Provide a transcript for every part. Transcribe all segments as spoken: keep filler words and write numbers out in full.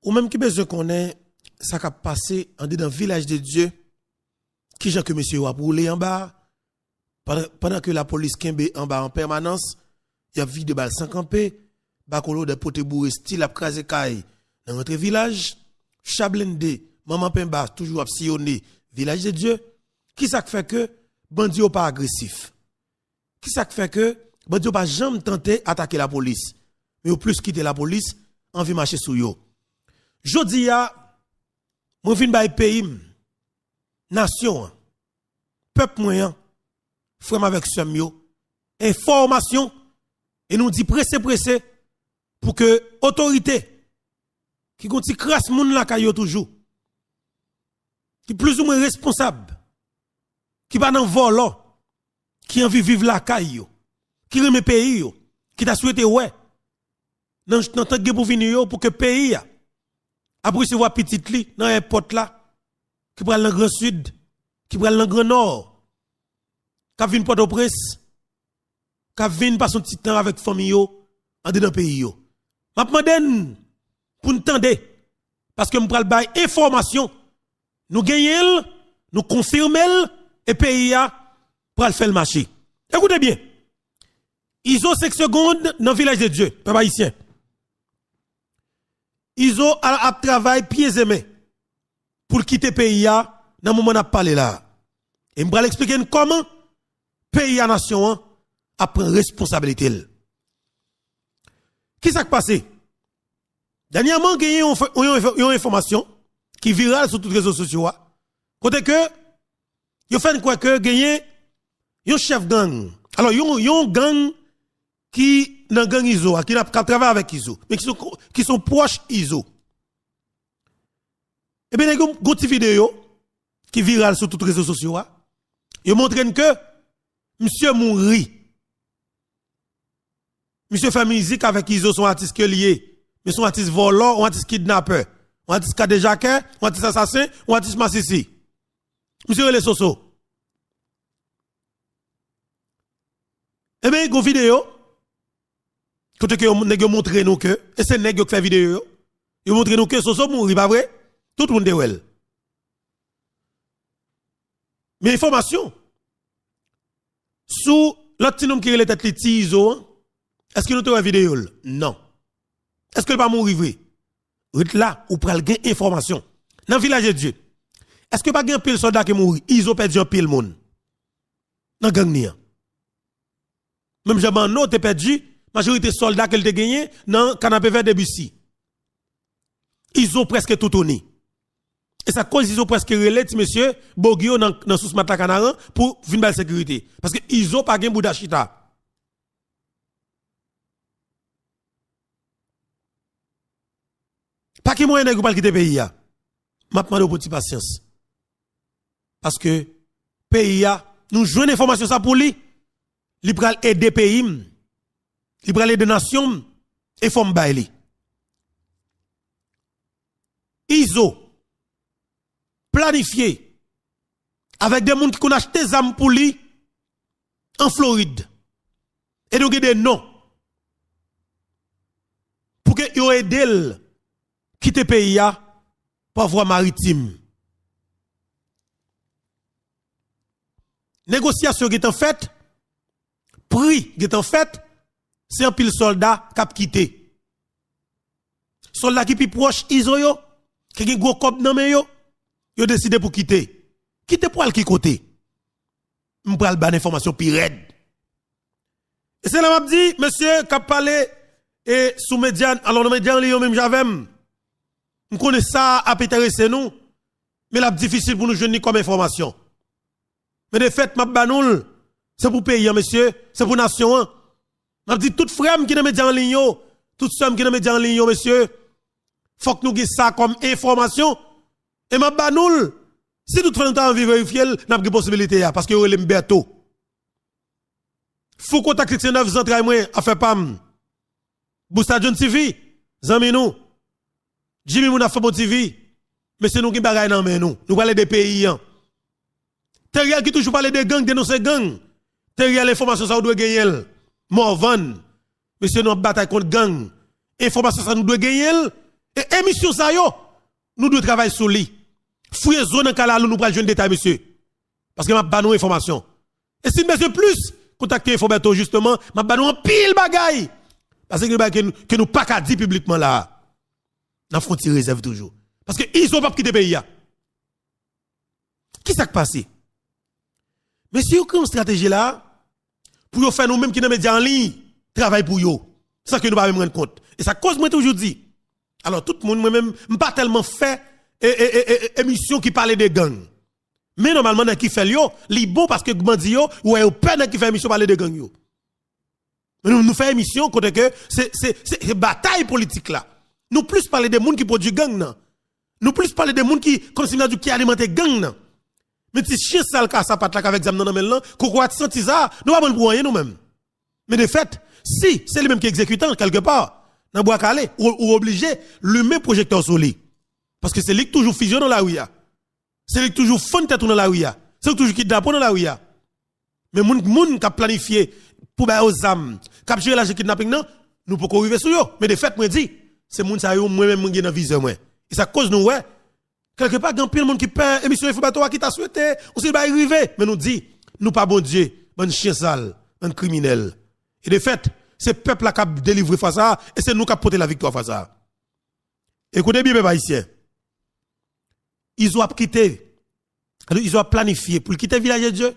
Ou menm ki bezwen konnen sa k ap pase andedan Vilaj de Dye, kijan ke mesye yo ap woule anba a, pandan, pandan ke lapolis kenbe anba an pèmanans, y ap vide bal san kanpe, Bakolodè pote boure stil ap kraze kay nan rantre Vilaj, cha blende, manman penba toujou ap siyone Vilaj de Dye, kisa k fè ke bandi yo pa agresif? Kisa k fè ke bandi yo pa janm tante atake lapolis, men yo plis kite lapolis anvi mache sou yo? Jodi a, mwen vin bay peyi m, nasyon an, pèp mwen an, frè m avèk sè m yo, enfòmasyon, e nou di prese, prese, pou ke otorite ki gon ti kras moun lakay yo toujou, ki plizoumwen responsab, ki pa nan vòlò, ki anvi viv lakay yo, ki renmen peyi yo, ki ta swete wè nan, nan tan k gen pou vini yo pou ke peyi a ap resevwa pitit li nan èpòt la, ki pral nan Gran Sid, ki pral nan Gran Nò, k ap vin Pòtoprens, k ap vin pase yon ti tan avèk fanmi yo andedan peyi yo. M ap mande n pou n tande, paske m pral bay enfòmasyon. Nou genyen l, nou konfime l, e peyi a pral fè l mache. Ekoute byen. Izo senk segonn nan Vilaj de Dye, pèp ayisyen. Izo a, ap travay pye e men pou l kite peyi a nan moman n ap pale la a. E m pral eksplike n kòman peyi a, nasyon an, ap pran responsabilite l. Kisa k pase? Dènyèman, genyen yon, yon, yon, yon enfòmasyon ki viral sou tout rezo sosyo a, kote ke yo fè n kwè ke genyen yon chèf gang. Alò, yon, yon gang ki nan gang Izo a, ki ap, k ap travay avèk Izo, men ki se, ki se pwòch Izo. Ebyen, nèg yo, gon ti videyo ki viral sou tout rezo sosyo a, yo montre n ke misye mouri. Misye fè mizik avèk Izo, se yon atis ke l ye. Men se yon atis vòlò, yon atis kidnapè, yon atis kadejakè, yon atis asasen, yon atis masisi. Misye rele Soso. Ebyen, gon videyo, kote ke yo, nèg yo montre nou ke, e se nèg yo k fè videyo yo, yo montre nou ke Soso mouri, pa vre? Tout moun te wè l. Men enfòmasyon sou lòt ti nonm ki rele tèt li Ti Izo an, èske nou te wè videyo l? Non. Èske l pa mouri vre? Ret la, ou pral gen enfòmasyon. Nan Vilaj de Dye, èske pa gen anpil sòlda ki mouri? Izo pèdi anpil moun nan gang li an. Menm jan Manno te pèdi majorite sòlda ke l te genyen nan Kanapevè, Debisi. Izo prèske toutouni. E sa k koz Izo prèske rele ti mesye Bogyo nan, nan Sous Matla Kanaran pou vin ba l sekirite. Paske Izo pa gen bouda chita. Pa gen mwayen nèg yo pral kite peyi a. M ap mande w pou ti pasyans. Paske peyi a, nou jwenn enfòmasyon sa pou li. Li pral ede peyi m. Li pral ede nasyon m. E fò m bay li. Izo planifye avèk de moun ki konn achte zam pou li an Florid. E nou gen de non pou ke yo ede l kite peyi a pa vwa maritim. Negosyasyon gentan fèt, pri gentan fèt, se anpil sòlda k ap kite. Sòlda ki pi pwòch Izo yo, ki gen gwo kòb nan men yo, yo deside pou kite. Kite pou al ki kote? M pral ba n enfòmasyon pi rèd. E se la m ap di, mesye k ap pale, e sou medya, alò nan medya an li yo menm jan avè m. M konnen sa ap enterese nou, men l ap difisil pou nou jwenn li kòm enfòmasyon. Men de fèt, m ap ba nou l. Se pou peyi an, mesye. Se pou nasyon an. M ap di tout frè m ki nan medya an liy yo, tout sè m ki nan medya an liy yo, mesye, fòk nou gen sa kòm enfòmasyon. E m ap ba nou l. Si toutfwa nou ta anvi verifye l, n ap gen posibilite a, paske yo rele m Bèto. Fouco Tactique Saint Neuf, zantray mwen, afè pa m. Bousta John T V, zanmi nou. Jimmy Moun ap fè bon T V. Mesye, nou gen bagay nan men nou. Nou pral ede peyi an. Teriel ki toujou pale de gang, denonse gang. Teriel, enfòmasyon sa ou dwe genyen l. Morvan, mesye, nou ap batay kont gang. Enfòmasyon sa nou dwe genyen l. E emisyon sa yo, nou dwe travay sou li. Fouye zo nan kalalou, nou pral jwenn detay, mesye. Paske m ap ba nou enfòmasyon. E si n bezwen plis, kontakte Info Bertho, jisteman, m ap ba nou anpil bagay. Paske gen bagay ke nou, ke nou pa ka di piblikman la a. N ap fè yon ti rezèv toujou. Paske Izo p ap kite peyi a. Kisa k pase? Mesye yo kreye yon estrateji la pou yo fè nou menm ki nan medya an liy travay pou yo, san ke nou pa menm rann kont. E sa k koz mwen toujou di. Alò, tout moun, mwen menm, m pa tèlman fè e, e, e, e, e, emisyon ki pale de gang. Men nòmalman, nèg ki fè l yo, li bon paske bandi yo, ou wè yo pè nèg ki fè emisyon pale de gang yo. Nou, nou fè emisyon kote ke se, se, se, se batay politik la. Nou plis pale de moun ki pwodui gang nan. Nou plis pale de moun ki, kòmsi m ta di w, ki alimante gang nan. Men ti chen sal ka sapat la k avèk zam nan nan men l lan, kokorat santi sa, nou pa pran l pou anyen nou menm. Men de fèt, si se li menm ki egzekitan, kèlkepa, nan Bwa Kale, ou, ou oblije limen pwojektè w sou li. Paske se li k toujou fizye w nan lari a. Se li k toujou fann tèt ou nan lari a. Se li k toujou kidnape w nan lari a. Men moun, moun k ap planifye pou ba yo zam, k ap jere lajan kidnaping nan, nou poko rive sou yo. Men de fèt, mwen di, se moun sa yo, mwen menm, mwen gen nan vizè mwen. E sa k koz nou wè, kèlkepa, gen anpil moun ki pè emisyon Info Bertho a, ki ta swete yon seri bagay rive. Men nou di, nou pa Bondye, bann chen sal, bann kriminèl. E de fèt, se pèp la k ap delivre fwa sa a, e se nou k ap pote laviktwa fwa sa a. E koute byen, pèp ayisyen. Izo ap kite, Izo ap planifye pou l kite Vilaj de Dye.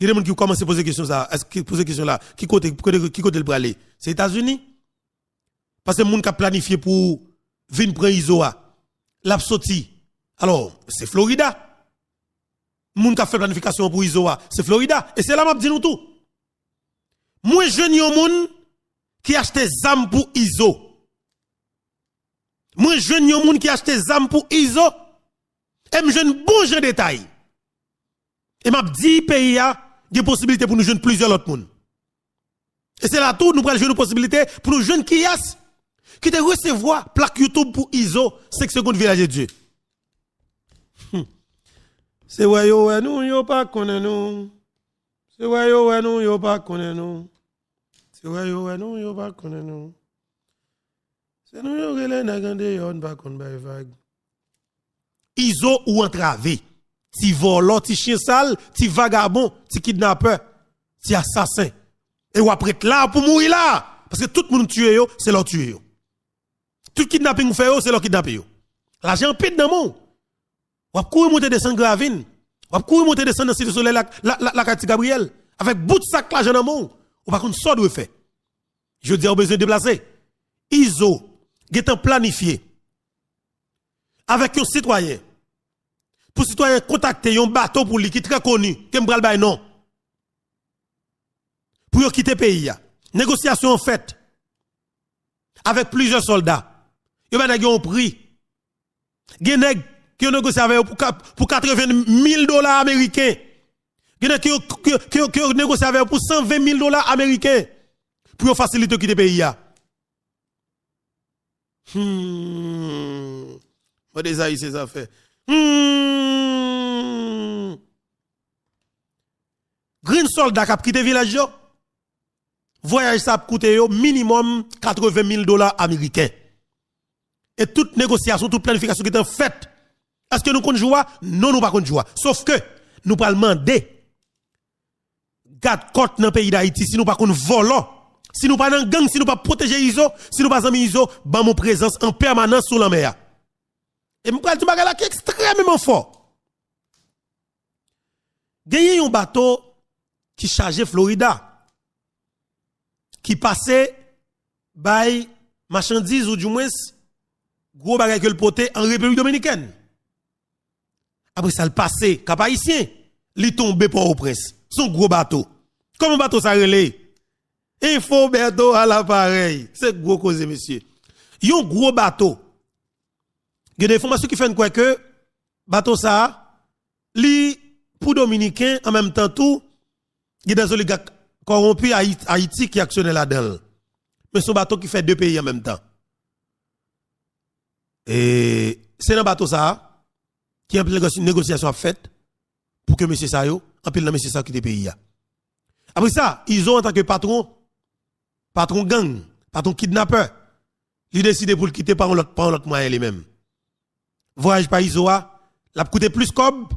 Gen de moun ki kòmanse poze kesyon sa, èske, poze kesyon la, ki kote, kote, ki kote l prale? Se Etazini? Paske moun k ap planifye pou vin pran Izo a, l ap soti. Alò, se Florida. Moun k ap fè planifikasyon an pou Izo a, se Florida. E se la m ap di nou tou. Mwen jwenn yon moun ki achte zam pou Izo. Mwen jwenn yon moun ki achte zam pou Izo. E m jwenn bon jan detay. E m ap di peyi a, gen posibilite pou nou jwenn plizyè lòt moun. E se la tou, nou pral jwenn yon posibilite pou nou jwenn kiyès ki te resevwa plak YouTube pou Izo, senk segonn Vilaj de Dye. Hmm. Se wè yo wè nou, yo pa konnen nou. Se wè yo wè nou, yo pa konnen nou. Se wè yo wè nou, yo pa konnen nou. Se nou yo rele nèg andeyò, n pa konn bay vag. Izo ou antrave. Ti vòlò, ti chen sal, ti vagabon, ti kidnapè, ti asasen. E w ap ret la pou mouri la. Paske tout moun ou tiye yo, se lè w tiye yo. Tout kidnaping ou fè yo, se lè w kidnape yo. Lajan anpil nan men w. W ap kouri monte desann Gravin. W ap kouri monte desann nan Site Solèy la, la, la, lakay Ti Gabriyèl. Avèk bout sak lajan nan men w. Ou pa konn sa w dwe fè. Jodi a, ou bezwen deplase. Izo gentan planifye avèk yon sitwayen. Pou sitwayen kontakte yon bato pou li ki trè koni, ke m pral bay non. Pou yo kite peyi a. Negosyasyon an fèt avèk plizyè sòlda. Yo bay nèg yo yon pri. Gen nèg ke yo negosye avè yo pou ka-, pou katreven mil dola ameriken. Gen nèg ke yo, ke, ke, ke yo negosye avè yo pou san ven mil dola ameriken. Pou yo fasilite yo kite peyi a. Hmm. Mande Zayis se zafè. Hmm. Grenn sòlda k ap kite vilaj yo, vwayaj sa ap koute yo minimòm katreven mil dola ameriken. E tout negosyasyon, tout planifikasyon gentan fèt. Èske nou konn jou a? Non, nou pa konn jou a. Sof ke nou pral mande gad kòt nan peyi Dayiti, si nou pa konn vòlò, si nou pa nan gang, si nou pa pwoteje Izo, si nou pa zanmi Izo, ban m yon prezans an pèmanans sou lanmè a. E m pral di yon bagay la ki ekstrèmeman fò. Genyen yon bato ki chaje Florida, ki pase bay machandiz, oudimwens, gwo bagay ke l pote an Repiblik Dominikèn. Apre sa, l pase Kap Ayisyen, li tonbe Pòtoprens. Se yon gwo bato. Kòman bato sa rele? Info Bertho à l'appareil. Se gwo koze, mesye. Yon gwo bato. Gen de enfòmasyon ki fè n kwè ke bato sa a, li pou Dominiken, an menm tan tou, gen de oligak kòwonpi Ayit-, Ayiti ki aksyonè ladan l. Men se yon bato ki fè de peyi an menm tan. E se nan bato sa a, ki anpil negosy-, negosyasyon ap fèt pou ke mesye sa yo, anpil nan mesye sa yo kite peyi a. Apre sa, Izo antanke patwon, patwon gang, patwon kidnapè, Li deside pou l kite pa yon lòt, pa yon lòt mwayen li menm. Vwayaj pa Izo a, l ap koute plis kòb,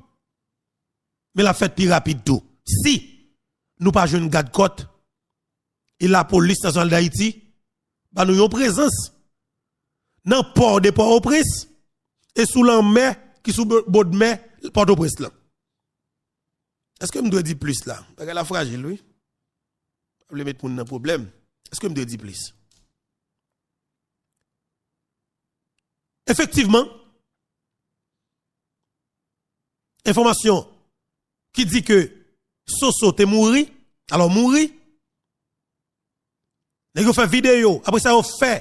men l ap fèt pi rapid tou. Si nou pa jwenn gad kòt, e Lapolis Nasyonal Dayiti ba nou yon prezans nan pò de Pòtoprens e sou lanmè ki sou bo-, bòdmè Pòtoprens lan. Èske m dwe di plis la? Bagay la frajil, wi. Pa vle met moun nan pwoblèm. Èske m dwe di plis? Efektivman, enfòmasyon ki di ke Soso te mouri, alò mouri, nèg yo fè videyo, apre sa yo fè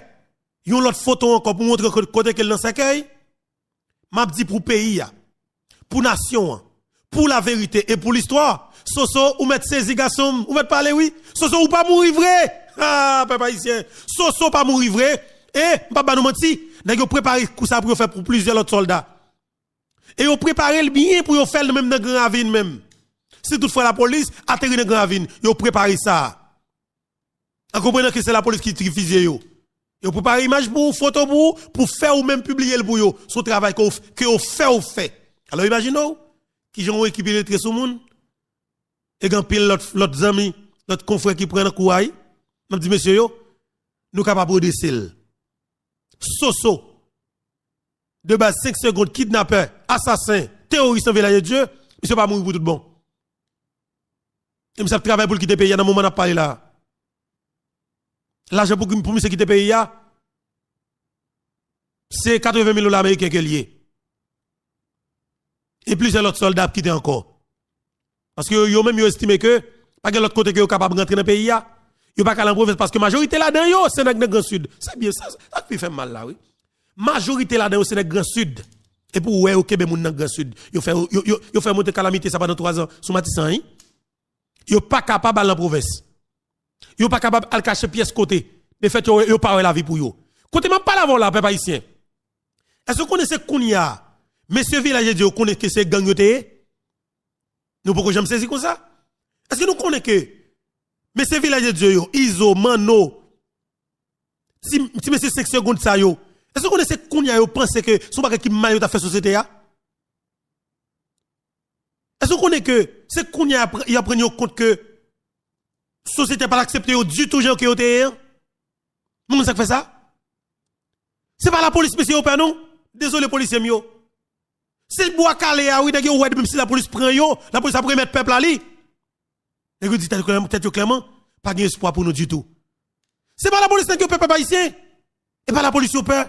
yon lòt foto ankò pou montre kote, kote ke l nan sèkèy. M ap di pou peyi a, pou nasyon an, pou laverite e pou listwa, Soso, ou mèt sezi gason m, ou mèt pale wi. Soso, ou pa mouri vre. Ah, pèp ayisyen, Soso pa mouri vre. E, m p ap ba nou manti, nèg yo prepare kou sa pou yo fè pou plizyè lòt sòlda. E yo prepare l byen pou yo fè l menm nan Gran Ravin menm. Si toutfwa lapolis ateri nan Gran Ravin, yo prepare sa. An konprenan ke se lapolis ki, ki fizye yo. Yo prepare imaj pou ou, foto pou ou, pou fè ou menm pibliye l pou yo. Se yon travay ke w, ke yo fè ou fè. Alò, imajine w, kijan yon ekip iletre sou moun, e gen anpil lòt, lòt zanmi, lòt konfrè ki pran nan kou a, wi. M ap di mesye yo, nou kapab redrese l. Soso, de baz senk segond, kidnapè, asasen, teworis nan Vilaj de Dye, misye pa mouri pou tout bon. E misye ap travay pou l kite peyi a nan moman n ap pale la. Lajan pou, pou misye kite peyi a, se katreven mil dola ameriken ke l ye. E plizyè lòt sòlda ap kite ankò. Paske yo, yo menm yo estime ke pa gen lòt kote ke yo kapab rantre nan peyi a. Yo pa ka al an pwovens paske majorite ladan yo se nèg nan Gran Sid. Se byen sa, sa k pi fè m mal la, wi. Majorite ladan yo se nèg Gran Sid. Epi w wè yo kenbe moun nan Gran Sid. Yo fè, yo, yo, yo fè monte kalamite sa pandan twa zan sou Matisan, wi. Yo pa kapab al nan pwovens. Yo pa kapab al kache pyès kote. Defèt, yo, yo pa wè lavi pou yo. Kote m ap pale avè w la, pèp ayisyen, èske w konnen se kounye a mesye Vilaj de Dye yo konnen ke se gang yo te ye? Nou poko janm sezi konsa. Èske nou konnen ke mesye Vilaj de Dye yo, Izo, Manno, ti, ti mesye senk segond sa yo, èske w konnen se kounye a yo panse ke se yon bagay ki mal yo t ap fè sosyete a? Èske w konnen ke se kounye a y ap rann yo kont ke sosyete a pa t aksepte yo ditou jan ke yo te ye an? Nou konn sa k fè sa? Se pa lapolis mesye yo pè non. Dezole polisye m yo. Se bwa kale a wi, nèg yo wè menm si lapolis pran yo, lapolis ap remèt pèp la li. Nèg yo di tèt yo klè-, tèt yo klèman, pa gen espwa pou nou ditou. Se pa lapolis nèg yo pè, pèp ayisyen. E pa lapolis yo pè.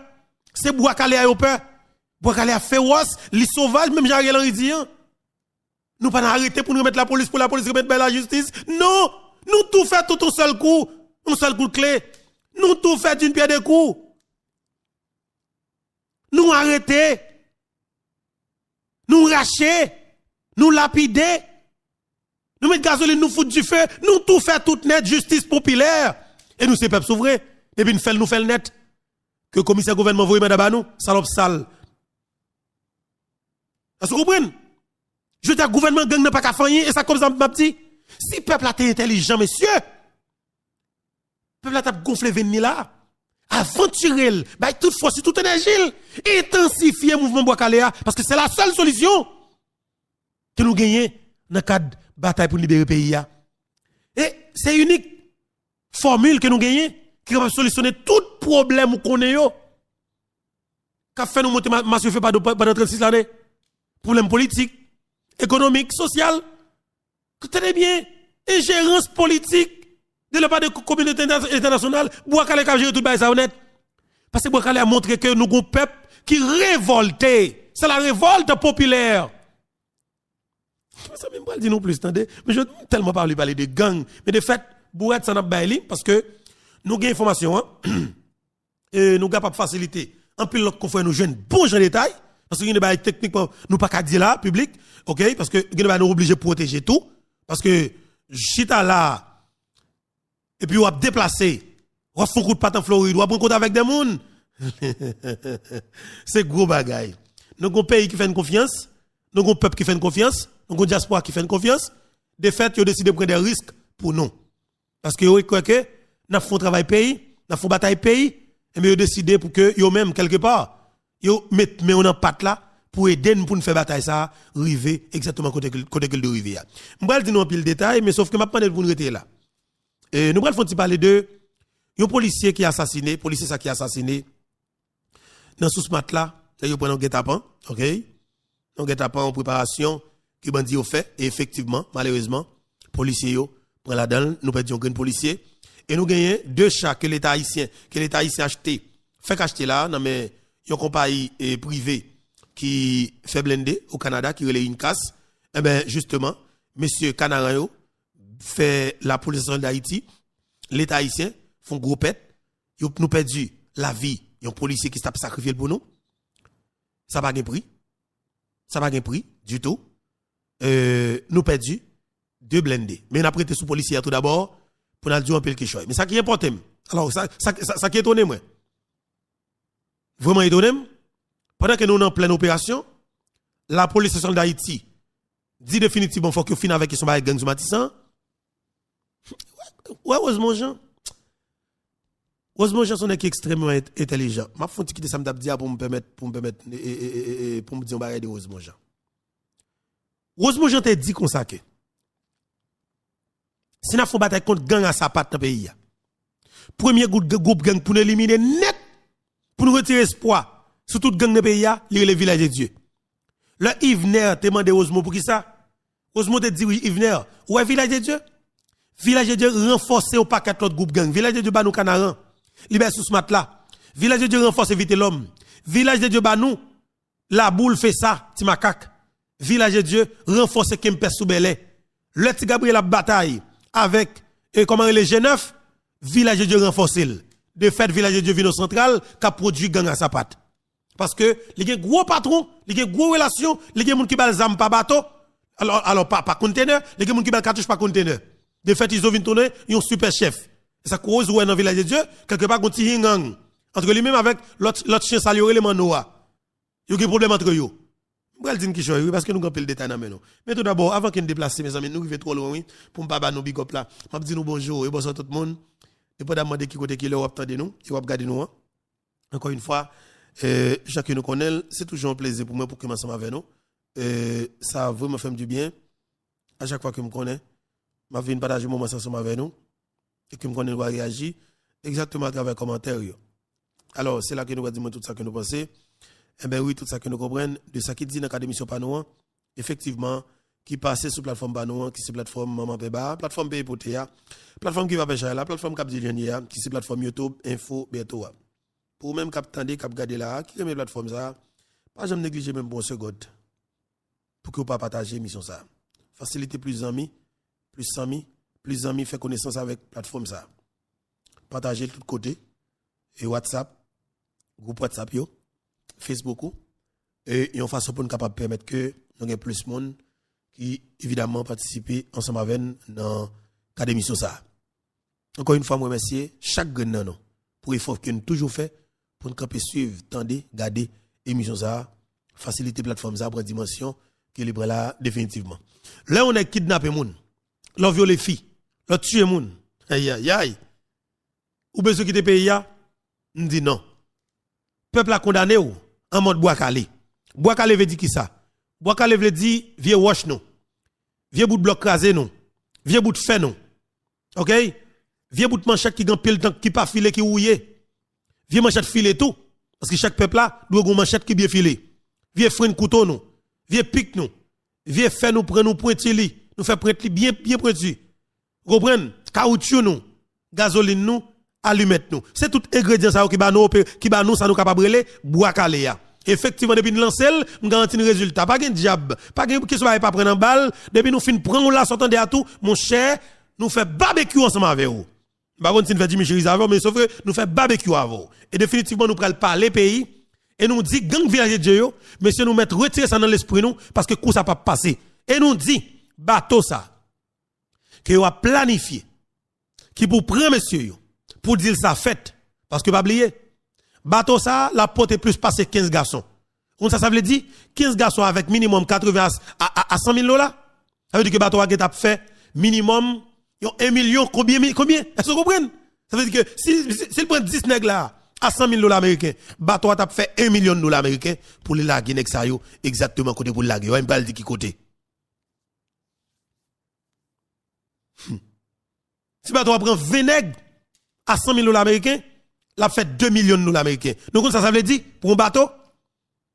Se bwa kale a yo pè. Bwa kale a fewòs, li sovaj, menm jan Ariel Henry di an. Nou pa nan arete pou n remèt lapolis, pou lapolis remèt bay lajistis. Non! Nou tou fè tout yon sèl kou, yon sèl kout kle. Nou tou fè d'une pierre deux coups. Nou arete, nou rache, nou lapide, nou met gazolin, nou fout dife, nou tou fè tout nèt, jistis popilè. E nou se pèp souvren. Depi n fè l, nou fè l nèt. Ke komisè gouvènman voye manda ba nou, salòp sal. Èske w konprann? Jodi a, gouvènman gang nan pa ka fè anyen, e sa kòm sa m ap di. Si pèp la te entèlijan, mesye, pèp la t ap gonfle venn li la, avantire l, bay tout fòs li, tout enèji l, entansifye mouvman bwa kale a, paske se la sèl solisyon ke nou genyen nan kad batay pou n libere peyi a. E se inik fòmil ke nou genyen ki kapab solisyone tout pwoblèm ou konnen yo k ap fè nou monte ma-, mache fè pa do pa-, pandan trannsis lane. Pwoblèm politik, ekonomik, sosyal. Tande byen, enjerans politik de la pa de ko-, kominote entè-, entènasyonal, bwa kale k ap jere tout bagay sa yo nèt. Paske bwa kale a montre ke nou gon pèp ki revòlte. Se la révolte populaire. Mezanmi, m pral di nou plis, tande. Men jodi, m tèlman pa vle pale de gang. Men de fèt, bourad sa n ap bay li, paske nou gen enfòmasyon an. E nou kapab fasilite anpil lòt konfrè nou jwenn bon jan detay, paske gen de bagay teknikman nou pa ka di la, piblik, oke, paske gen de bagay nou oblije pwoteje tou, paske chita la, epi w ap deplase, w ap fè yon kout pat an Florid, w ap rankontre avèk de moun, se gwo bagay. Nou gon peyi ki fè n konfyans, nou gon pèp ki fè n konfyans, nou gon dyaspora ki fè n konfyans, de fèt, yo deside pran de risk pou nou. Paske yo kwè ke n ap fè yon travay peyi, n ap fè yon batay peyi, Enben, yo deside pou ke yo menm, kèlkepa, yo met men yo nan pat la pou ede n pou n fè batay sa a rive egzakteman kote, ke- kote ke l dwe rive a. M pral di nou anpil detay, men sof ke m ap mande n pou n rete la. E nou pral fè yon ti pale de yon polisye ki asasine, polisye sa ki asasine nan Sous Matla, lè yo pran nan gètapan, ok? Nan gètapan, yon preparasyon ke bandi yo fè, e efektivman, malerezman, polisye yo pran ladan l, nou pèdi yon grenn polisye, e nou genyen de cha ke Leta ayisyen, ke Leta ayisyen achte, fèk achte la, nan men yon konpayi e, prive ki fè blende o Kanada, ki rele Incas, enben, jisteman, mesye Kanaran yo fè lapolis nasyonal d Ayiti, Leta ayisyen, fè yon gwo pèt, yo, nou pèdi lavi yon polisye ki t ap sakrifye l pou nou. Sa pa gen pri. Sa pa gen pri ditou. E, nou pèdi de blende. Men n ap rete sou polisye a tou dabò pou n al di w anpil kichòy. Men sa ki enpòte m, alò, sa, sa, sa, sa ki etone mwen, vrèman etone m, pandan ke nou nan plèn operasyon, lapolis nasyonal d Ayiti di definitivman fòk yo fin avèk kesyon bagay gang sou Matisan. Wè, Rosemond Jean. Rosemond Jean se yon nèg ki ekstrèmman ent- entèlijan. M ap fè yon ti kite sa m t ap di a pou m pèmèt, pou m pèmèt, e, e, e, e, e, pou m di yon bagay de Rosemond Jean. Rosemond Jean te di konsa ke si n ap fè yon batay kont gang a sapat nan peyi a, premye gwoup, gwoup gang pou n elimine nèt, pou n retire espwa sou tout gang nan peyi a, li rele Vilaj de Dye. Lè Yvener te mande Rosemond poukisa, Rosemond te di, wi, Yvener, ou wè Vilaj de Dye? Vilaj de Dye ranfòse yon pakèt lòt gwoup gang. Vilaj de Dye ba nou Kanaran. Li bay Sous Matla. Vilaj de Dye ranfòse Vitelòm. Vilaj de Dye ba nou Laboul, Fesa, Ti Makak. Vilaj de Dye ranfòse Kempès sou Bèlè. Lè Ti Gabriyèl ap batay avèk, e, kòman rele, G nèf, Vilaj de Dye ranfòse l. De fèt, Vilaj de Dye vin yon santral k ap pwodui gang a sapat. Paske li gen gwo patwon, li gen gwo relasyon, li gen moun ki ba l zam pa bato, alò, alò pa, pa kontenè, li gen moun ki ba l katouch pa kontenè. De fèt, Izo vin tounen yon sipè chèf. E sa koz ou wè nan Vilaj de Dye, kèlkepa gon ti hingang antre li menm avèk lòt, lòt chen sal yo rele Manno a. Yo gen pwoblèm antre yo. M pral di n kichòy, wi, paske nou gen anpil detay nan men nou. Men tou dabò, avan ke n deplase, mezanmi, nou rive twò lwen, wi, pou m pa ba nou big up la. M ap di nou bonjou e bonswa tout moun, depandamman de ki kote, ki lè w ap tande nou e w ap gade nou an. Ankò yon fwa, e, jan ke nou konnen l, se toujou yon plezi pou mwen pou ke m ansanm avè nou. E, sa vrèman fè m dibyen. A chak fwa ke m konnen m ap vin pataje moman sa ansanm avè nou, e ke m konnen nou va reyaji egzakteman atravè kòmantè yo. Alò, se la ke nou va di mwen tout sa ke nou panse. Enben wi, tout sa ke nou konprann de sa ki di nan kad emisyon pa nou an, efektivman, ki pase sou platfòm pa nou an, ki se platfòm Manman Penba a, platfòm Peyi Pote a, platfòm Ki Va Pè Chay la, platfòm K Ap Di Dènye a, ki se platfòm YouTube Enfo Bèto a. Pou ou menm k ap tande, k ap gade la a, ki renmen platfòm sa a, pa janm neglije menm pou yon segond pou ke w pa pataje emisyon sa a. Fasilite plis zanmi, plis zanmi, plis zanmi fè konesans avèk platfòm sa a. Pataje l tout kote, e WhatsApp, gwoup WhatsApp yo, Facebook ou, e yon fason pou n kapab pèmèt ke nou gen plis moun ki, evidamman, patisipe ansanm avè n nan kad emisyon sa a. Ankò yon fwa, m remèsye chak grenn nan nou pou efò ke n toujou fè pou n kanpe swiv, tande, gade emisyon sa a, fasilite platfòm sa a pran dimansyon ke li pran la a definitivman. Lè yon nèg kidnape moun, lè w vyole fi, lè w tiye moun, ayayay, ou bezwen kite peyi a? M di non. Pèp la kondane w an mòd bwa kale. Bwa kale vle di kisa? Bwa kale vle di vye wòch nou, vye bout blòk kraze nou, vye bout fè nou. Ok? Vye bout manchèt ki gen anpil tan, ki pa file, ki wouye. Vye manchèt file tou. Paske chak pèp la dwe gen manchèt ki byen file. Vye frenn kouto nou, vye pik nou, vye fè nou pran nou pwenti li, nou fè pwent li byen, byen pwenti. Ou konprann? Kawotchou nou, gazolin nou, alimèt nou. Se tout engredyan sa yo ki ba nou ope-, ki ba nou sa nou kapab rele bwa kale a. Efektivman, depi n lanse l, m garanti n rezilta. Pa gen dyab, pa gen kesyon bagay pa pran nan bal. Depi nou fin pran yon laso, tande a tou, monchè, nou fè babekyou ansanm avè w. M pa konn si n fè Jimmy Cheriz avè w, men sof ke nou fè babekyou avè w. E definitivman, nou pral pale peyi. E nou di gang Vilaj de Dye yo, mesye, nou mèt retire sa nan lespri nou, paske kou sa p ap pase. E nou di, bato sa, ke yo ap planifye, ki pou pran mesye yo, pou dil sa fèt. Paske pa bliye, bato sa a, l ap pote plis pase kenz gason. Ou konn sa sa vle di? Kenz gason avèk minimòm katreven a, a, a, a san mil dola. Sa vle di ke bato a gentan ap fè minimòm yon en milyon, konbyen, mi-, konbyen? Èske w konprann? Sa vle di ke si, si, si l pran dis nèg la, a san mil dola ameriken. Bato a t ap fè en milyon dola ameriken pou li lage nèg sa yo egzakteman kote pou l lage yo. M pral di ki kote. Hmm. Si bato a pran ven nèg a san mil dola ameriken, l ap fè de milyon dola ameriken. Nou konn sa sa vle di pou yon bato?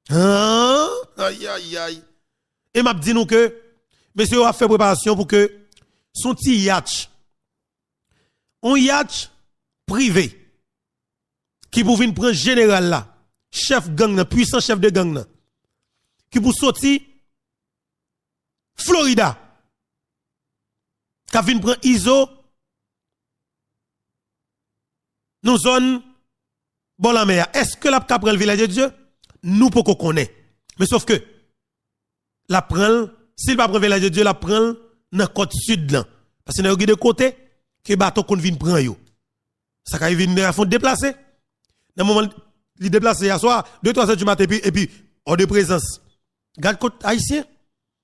An? Ay, ay, ay. E m ap di nou ke mesye yo ap fè preparasyon pou ke s on ti yatch, yon yatch prive ki pou vin pran jeneral la, chèf gang nan, pwisan chèf de gang nan, ki pou soti Florida, k ap vin pran Izo nan zòn bò lanmè a. Èske l ap ka pran l Vilaj de Dye? Nou poko konnen. Men sòf ke l ap pran l, si l pa pran Vilaj de Dye, l ap pran l nan kòt sid lan. Paske nan yo gen de kote ke bato konn vin pran yo. Sa ka rive nèg la fè yon deplase. Nan moman li deplase a, swa de, twa zè di maten, epi, epi, òd de prezans. Gad kot Ayisyen.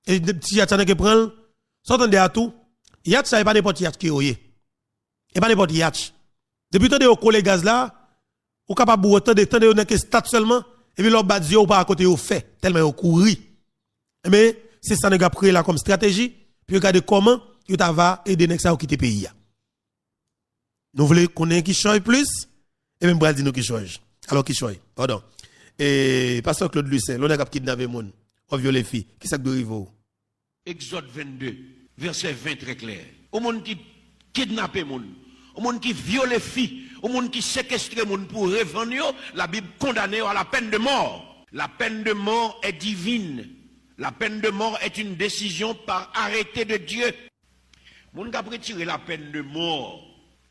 E de ti yatch sa nan gen pran l. Sa w tande a tou, yatch sa, e pa nenpòt yatch ke yo ye. E pa nenpòt yatch. Depi w tande yo kole gaz la, ou kapab ou tande, tande yo nan ke stat sèlman, epi lè w bat zye w, ou pa wè kote yo fè, tèlman yo kouri. Enben, se sa nèg yo ap kreye la kòm estrateji, pou yo gade kòman yo ta va ede nèg sa yo kite peyi a. Nou vle konnen kichòy plis? Ebyen, m pral di nou kichòy. Alò, kichòy, padon. E, Pastè Claude Lucin, lè w nèg ap kidnape moun, w ap vyole fi, kisa k dwe rive w? Egzòd vennde, vèsè ven trè klè. Yon moun ki kidnape moun, yon moun ki vyole fi, yon moun ki sekestre moun pou revann yo, Labib kondane yo à la peine de mort. La peine de mort est divine. La peine de mort est une décision par arrêté de Dieu. Moun k ap retire la peine de mort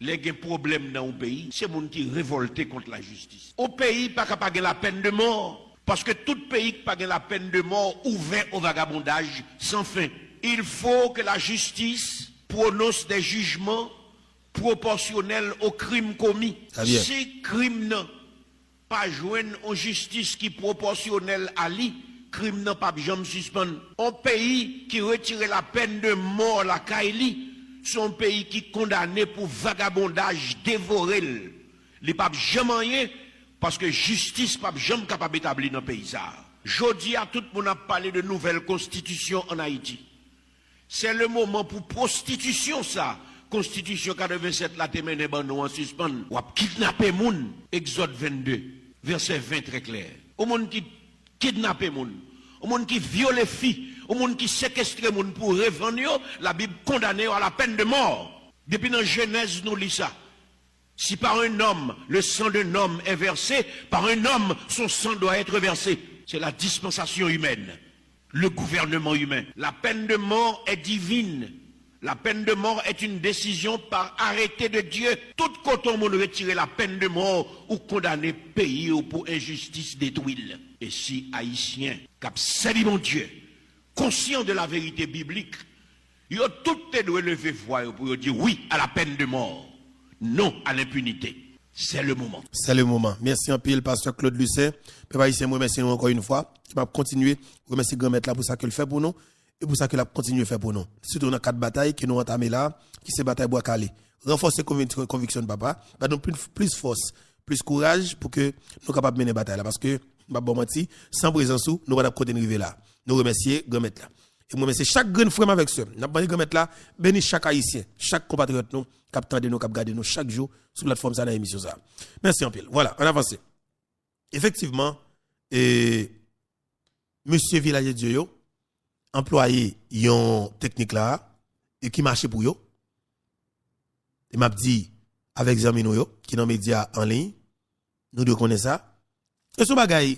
lè gen pwoblèm nan yon peyi, se moun ki revòlte kont lajistis. Yon peyi pa ka pa gen la peine de mort, paske tout peyi ki pa gen la peine de mort ouvè au vagabondage sans fin. Il faut que la justice prononce des jugements proportionnels aux crimes commis. Très bien. Si krim nan pa jwenn yon jistis ki pwopòsyonèl a li, krim nan p ap janm sispann. Yon peyi ki retire la peine de mort lakay li, se yon peyi ki kondane pou vagabondaj devore l. Li p ap janm anyen, paske jistis p ap janm kapab etabli nan peyi sa a. Jodi a, tout moun ap pale de nouvèl konstitisyon ann Ayiti. Se le moman pou pwostitisyon sa konstitisyon katrevennsèt la te mennen ban nou an sispann. W ap kidnape moun, Egzòd vennde, vèsè ven trè klè. Yon moun ki kidnape moun, yon moun ki vyole fi, yon moun ki sekestre moun pou revann yo, Labib kondane yo à la peine de mort. Depi nan Jenèz, nou li sa. Si par un homme le sang d'un homme est versé, par un homme son sang doit être versé. C'est la dispensation humaine, le gouvernement humain. La peine de mort est divine. La peine de mort est une décision par arrêté de Dieu. Tout kote yon moun retire la peine de mort, ou kondane peyi ou pou enjistis detwi l. E si Ayisyen k ap sèvi Bondye, conscient de la vérité biblique, yo tout te dwe leve vwa yo pou yo di wi à la peine de mort, non à l'impunité. C'est le moment. C'est le moment. Mèsi anpil, Pastè Claude Lucin. Pèp ayisyen, mwen remèsye nou ankò yon fwa. E m ap kontinye remèsye Granmèt la pou sa ke l fè pou nou e pou sa ke l ap kontinye fè pou nou. Sitou nan kad batay ke nou antame la, ki se batay Bwa Kale. Ranfòse konvik-, konviksyon n, Papa. Ba nou plis, plis fòs, plis kouraj pou ke nou kapab mennen batay la. Paske, m p ap ba w manti, san prezans ou, nou pa t ap kote n rive la. Nou remèsye Granmèt la. E mwen remèsye chak grenn frè m avèk sè m. N ap mande Granmèt la beni chak Ayisyen, chak konpatriyòt nou k ap tande nou, k ap gade nou chak jou sou platfòm sa nan emisyon sa. Mèsi anpil. Vwala, ann avanse. Efektivman, e, mesye Vilaj de Dye yo anplwaye yon teknik la e ki mache pou yo. E m ap di avèk zanmi nou yo ki nan medya an liy, nou dwe konnen sa. E se yon bagay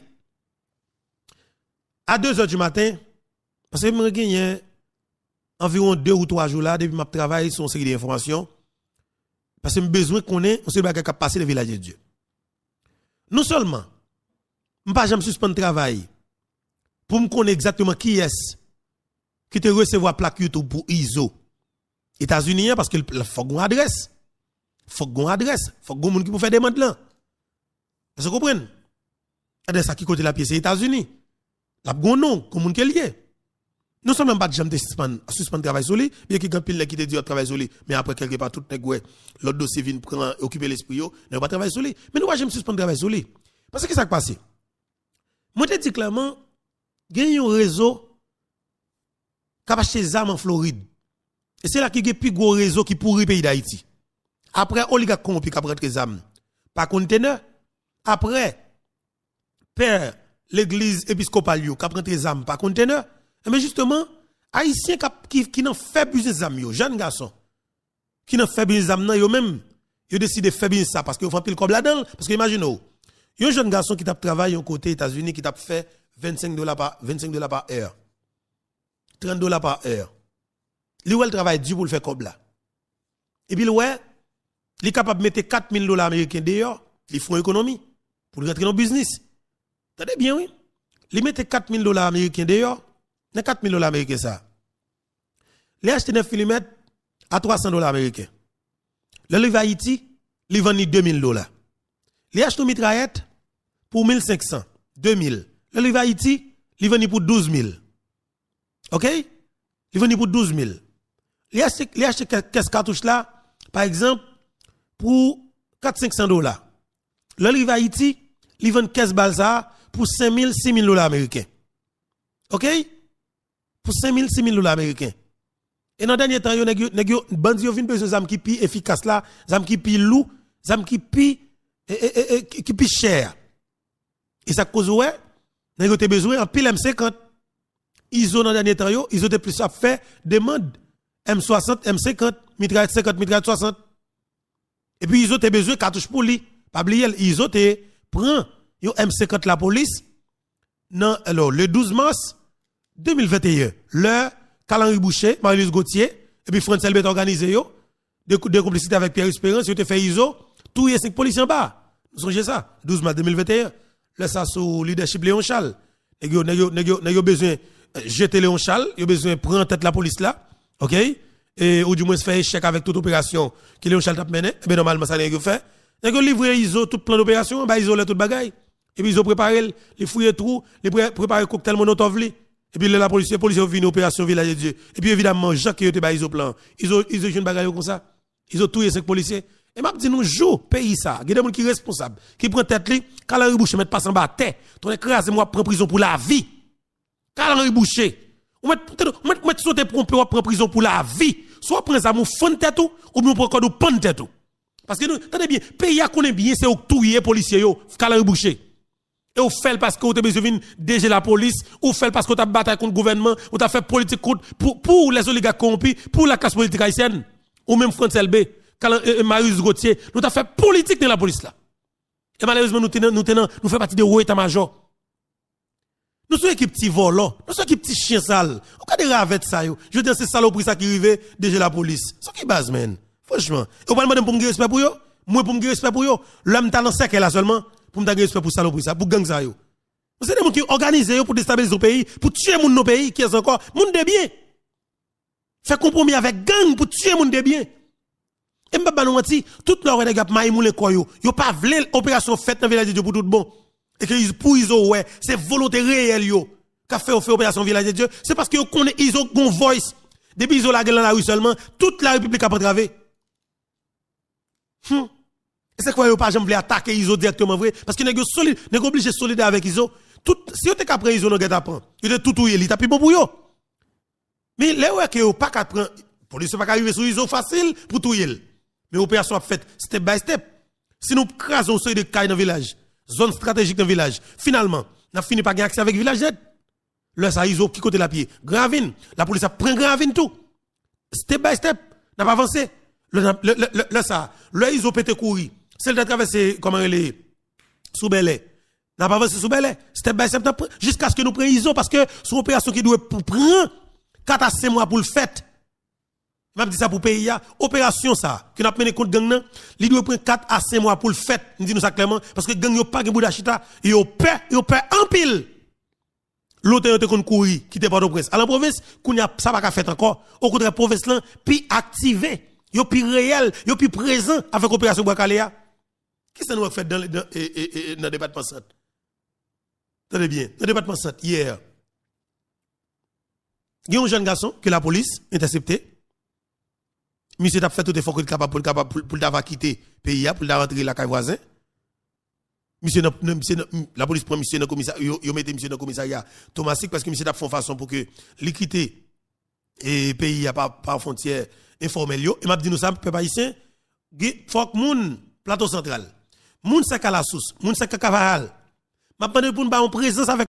a de zè di maten, paske mwen genyen anviwon de ou twa jou la depi m ap travay sou yon seri de enfòmasyon, paske m bezwen konnen yon seri bagay k ap pase nan Vilaj de Dye. Non sèlman m pa janm sispann travay pou m konnen egzakteman kiyès ki te resevwa plak YouTube pou Izo Etazini an, paske l, l, fòk gon adrès. Fòk gon adrès. Fòk gon moun ki pou fè demann lan. Èske w konprann? Adrès la ki kote l ap ye, se Etazini. L ap gon non, gon moun ke l ye. Non sèlman m pa t janm te sispann, sispann travay sou li, byenke gen anpil nèg ki te di yo ap travay sou li, men apre kèlkepa tout nèg wè lòt dosye vin pran, okipe lespri yo, nèg yo pa travay sou li. Men nou pa janm sispann travay sou li. Paske sa k pase? Mwen te di klèman, gen yon rezo k ap achte zam an Florid. E se la ki gen pi gwo rezo ki pouri peyi Dayiti. Apre oligak kowonpi k ap rantre zam pa kontenè, apre pè legliz episkopal yo k ap rantre zam pa kontenè, enben jisteman, Ayisyen k ap, ki, ki nan fè biznis zam yo, jèn gason, ki nan fè biznis zam nan, yo menm, yo deside fè biznis sa paske yo fè anpil kòb ladan l. Paske imajine w, yon jèn gason ki t ap travay yon kote Etazini ki t ap fè vennsenk dola pa, vennsenk dola pa è, trant dola pa è. Li wè l travay di pou l fè kòb la. Epi l wè, li kapab mete kat mil dola ameriken deyò, li fè yon ekonomi pou l rantre nan biznis. Tande byen, wi. Li mete kat mil dola ameriken deyò, nan kat mil dola ameriken sa a, li achte nèf milimèt a twa san dola ameriken. Lè l rive Ayiti, li vann li de mil dola. Li achte yon mitrayèt pou mil senk san, de mil. Lè l rive Ayiti, li vann li pou douz mil. Oke? Li vann li pou douz mil. Li achte, li achte kè-, kès katouch la, pa egzanp, pou kat senk san dola. Lè l rive Ayiti, li vann kès bal sa a pou senk mil, sis mil dola ameriken. Oke? Pou senk mil, sis mil dola ameriken. E nan dènye tan yo, nèg yo, nèg yo, bandi yo vin bezwen zam ki pi efikas la, zam ki pi lou, zam ki pi, e, e, e, e, ki, ki pi chè a. E sa k koz ou wè, nèg yo te bezwen anpil M senkant. Izo nan dènye tan yo, Izo te plis ap fè demann M swasant, M senkant, mitrayèt senkant, mitrayèt swasant. Epi Izo te bezwen katouch pou li. Pa bliye l, Izo te pran yon M senkant lapolis nan, alò, le douz mas de mil venteyen, lè Carl Henry Boucher, Marie-Louise Gauthier, epi Frantz Elbé t òganize yo, de, de konplisite avèk Pierre Espérance, yo te fè Izo touye senk polisye anba. Nou sonje sa, douz mas de mil venteyen. Lè sa sou lidèchip Léon Charles. Nèg yo, nèg yo, nèg yo, nèg yo bezwen, eh, jete Léon Charles, yo bezwen pran tèt lapolis la, oke? E, ou di mwens fè echèk avèk tout operasyon ke Léon Charles t ap mennen, enben nòmalman sa nèg yo fè. Nèg yo livre Izo tout plan doperasyon, ba Izo lè tout bagay. Epi Izo prepare l, li fouye twou, li pre-, prepare koktèl molotòv li. Epi lè lapolis, polisye yo vini operasyon Vilaj de Dye. Epi evidamman, jan ke yo te ba Izo plan, Izo, Izo jwenn bagay yo konsa. Izo touye senk polisye. E m ap di nou, jou peyi sa, gen de moun ki responsab, ki pran tèt li, Carl Henry Boucher mèt pase anba tè. Tonnè kraze m, w ap pran prizon pou lavi. Carl Henry Boucher, ou mèt, ou mèt, ou mèt sote twonpe, w ap pran prizon pou lavi. Swa w pran zam ou fann tèt ou, oubyen w pran kòd ou pann tèt ou. Paske nou, tande byen, peyi a konnen byen se ou k touye polisye yo, Carl Henry Boucher. E ou fè l paske ou te bezwen vin D G lapolis, ou fè l paske ou t ap batay kont gouvènman, ou t ap fè politik kont, pou, pou lèzoligak kowonpi, pou laklas politik ayisyèn. Ou menm Frantz Elbé, Carl, e, e, Marius Gauthier, nou t ap fè politik nan lapolis la. E malerezman, nou te nan, nou te nan, nou fè pati de wo eta majò. Nou se yon ekip ti vòlò, nou se yon ekip ti chen sal. Ou gade ravèt sa yo. Jodi a se salopri sa ki rive D G lapolis. Sa ki baz, menn? Franchman. E ou pral mande m pou m gen respè pou yo? Mwen pou m gen respè pou yo? Lè m ta nan sèkèy la sèlman, pou m ta gen respè pou salopri sa, pou gang sa yo. Se de moun ki òganize yo pou destabilize yon peyi, pou tiye moun nan peyi, kiyès ankò? Moun de byen. Fè konpwomi avèk gang pou tiye moun de byen. E m p ap ba nou manti, tout lè w wè nèg yo ap mayimoulen kò yo, yo pa vle operasyon fèt nan Vilaj de Dye pou tout bon. E ke Iz-, pou Izo wè, se volonte reyèl yo k ap fè yo fè operasyon Vilaj de Dye, se paske yo konnen Izo gon voice. Depi Izo lage l nan lari sèlman, tout larepiblik ap antrave. Hmm. E se kwè yo pa janm vle atake Izo dirèkteman vre, paske nèg yo solid, nèg yo oblije solidè avèk Izo. Tout, si yo te ka pran Izo nan gètapran, yo te tou touye li, ta pi bon pou yo. Men lè yo wè ke yo pa ka pran, polis yo pa ka rive sou Izo fasil pou touye l. Men operasyon ap fèt step by step. Si nou kraze yon seri de kay nan Vilaj, zòn estratejik nan Vilaj, finalman, n ap fini pa gen aksè avèk Vilaj nèt. Lè sa, Izo, ki kote l ap ye? Gran Ravin. Lapolis ap pran Gran Ravin tou. Step by step, n ap avanse. Lè, n ap, lè, lè, lè, lè sa, lè Izo pete kouri, se l ta travèse, kòman rele, sou Bèlè. N ap avanse sou Bèlè. Step by step, n ap pran, jiskaske nou pran Izo, paske se yon operasyon ki dwe pou pran kat a senk mwa pou l fèt. M ap di sa pou peyi a, operasyon sa, ke n ap mennen kont gang nan, li dwe pran kat a senk mwa pou l fèt. M di nou sa klèman, paske gang yo pa gen bouda chita, yo pè, yo pè anpil. Lontan yo te konn kouri, kite Pòtoprens, al an pwovens, kounye a sa pa ka fèt ankò. Okontrè, pwovens lan pi aktive, yo pi reyèl, yo pi prezan avèk operasyon Bwa Kale a. Kisa nou wè k fèt nan, nan, e, e, e, nan depatman Sant? Tande byen, nan depatman Sant, yè, Gen yon jèn gason ke lapolis entèsepte. Misye t ap fè tout efò ke l kapab pou l kapab pou, pou l ta va kite peyi a, pou l ta rantre lakay vwazen. Misye nan, nan, misye nan, lapolis pran misye nan komisarya, yo, yo mete misye nan komisarya Tomasik paske misye t ap fè yon fason pou ke li kite e peyi a pa, pa fwontyè enfòmèl yo. E m ap di nou sa, pèp ayisyen, gen, fòk moun Plato Santral, moun Sèk Alasous, moun Sèk Kakavayal, m ap mande pou n ba yon prezans avèk